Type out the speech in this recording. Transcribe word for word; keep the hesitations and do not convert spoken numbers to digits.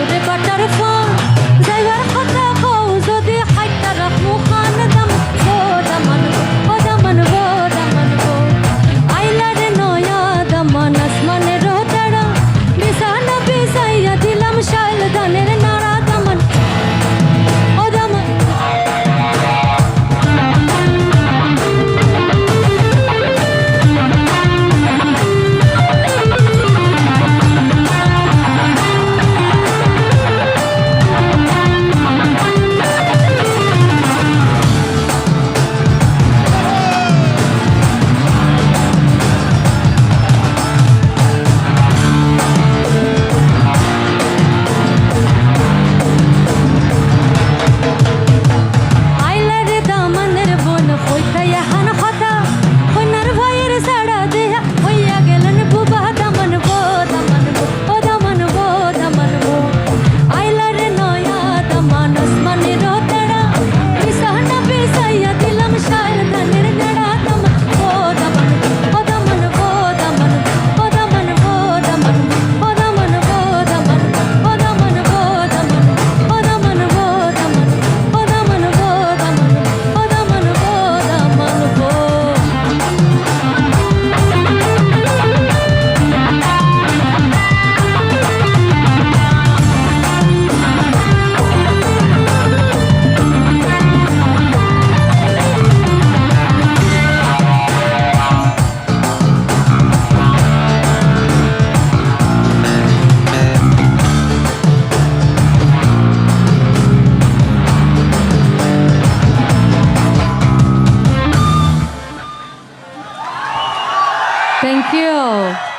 রে butter phone, যাইবার কথা কও যদি হাইটা রাখমু খান দামান, ও দামান, ও দামান, ও দামান, ও। আইলা রে নয়া দামান, আসমানের তারা, বিছানা বিছাইয়া দিলাম শাল ধানের নাড়া দামান, ও দামান। আইলা রে দামানের বোন, কইতাই এহান কথা, কইনার ভাইয়ের ছাড়া দেহা, হইয়া গেলেন বুবা দামান বো, দামান বো, ও দামান বো, দামান বো। আইলা রে নয়া দামান, আসমানের তারা, বিছানা বিছাইয়া দিলাম শাল ধানের নাড়া দামান, ও দামান, ও দামান, ও দামান, ও দামান, ও দামান। Thank you.